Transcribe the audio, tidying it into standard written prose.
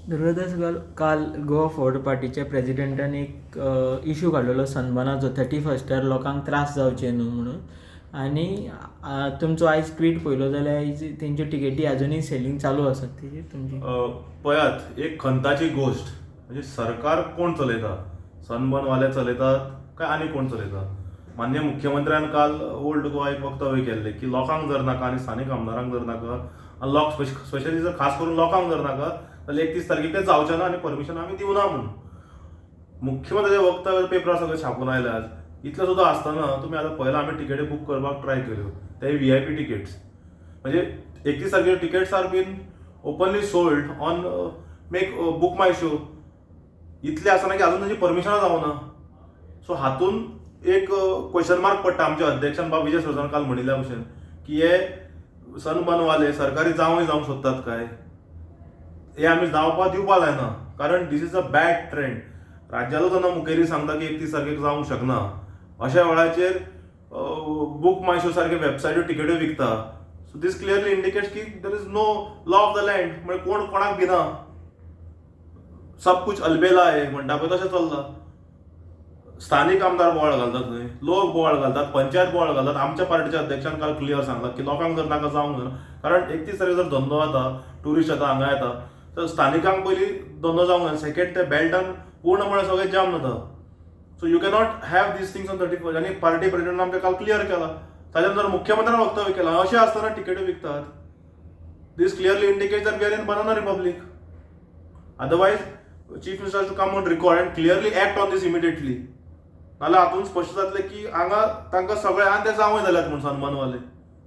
दुर्गादास, काल गोवा फॉरवर्ड पार्टीच्या प्रेजिडेंटान एक इशू काडलेलो सनबर्नाचो, 31 लोकांक त्रास जावचे न्हू म्हणून. आनी तुमचो आयज ट्वीट पळयलो जाल्यार आयज तेंच्यो टिकेटी अजुनूय सेलींग चालू आसात, तेजेर तुमची? पळयात, एक खंताची गोश्ट म्हणजे सरकार कोण चलयता, सनबर्नवाले चलयतात काय आनी कोण चलयता? माननीय मुख्यमंत्र्यान काल ओल्ड गोवा एक वक्तव्य केल्लें की लोकांक जर नाका आनी स्थानीक आमदारांक जर नाका आनी लोक स्पेशली जर खास करून लोकांक जर नाका जाल्यार 31 तारखेक ते जावचे ना आनी परमिशन आमी दिवना म्हणून. मुख्यमंत्र्याचे वक्तव्य पेपरार सगळे छापून आयले आज. इतलें सुद्दां आसतना तुमी आतां पळयलां, आमी टिकेटी बूक करपाक ट्राय केल्यो, ते व्हीआयपी टिकेट्स, म्हणजे 31 तारखेर tickets are been openly sold on make Book My Show. इतलें आसतना की अजून तांची परमिशनां जावना. सो हातून एक क्वेश्चन मार्क पडटा आमच्या अध्यक्षान बाब विजय सरसान काल म्हणिल्ल्या भशेन की हे सनबर्नवाले सरकारी जावंय जावंक सोदतात काय? हे आमी जावपाक दिवपा जायना, कारण this is a bad trend. राज्याचो जेन्ना मुखेली सांगता की 31 तारखेक जावंक शकना, अशा वेळाचेर बूक माय शो सारखे वेबसायटीर टिकेट्यो विकता. सो दीस क्लियरली इंडिकेट्स की there is no law of the land. म्हणजे कोण कोणाक भिना, सब कुछ अलबेला आहे म्हणटा पळय तशें चल्लां. स्थानीक आमदार बोवाळ घालतात थंय, लोक बोवाळ घालतात, पंचायत बोवाळ घालतात. आमच्या पार्टीच्या अध्यक्षान काल क्लियर सांगला की लोकांक जर नाका जावंक जायना, कारण 31 तारखेर जर धंदो जाता, ट्युरिस्ट येता, हांगा येता, तर स्थानिकांक पयलीं धंदो जावंक जाय. सेकंड, ते बेल्टान पूर्णपणे सगळें जाम जाता. So you cannot have these things on 31. आनी पार्टी प्रेसिडेंटान आमच्या काल क्लियर केला. ताच्या नंतर मुख्यमंत्र्यान वक्तव्य केलां. अशें आसतना टिकेट्यो विकतात. This clearly indicate that we are in banana republic. Otherwise, Chief Minister to come on record and clearly act on this immediately. नाल्यार हातून स्पश्ट जातलें की हांगा तांकां सगळे आनी ते जावंय जाल्यात म्हूण सनबर्नवाले.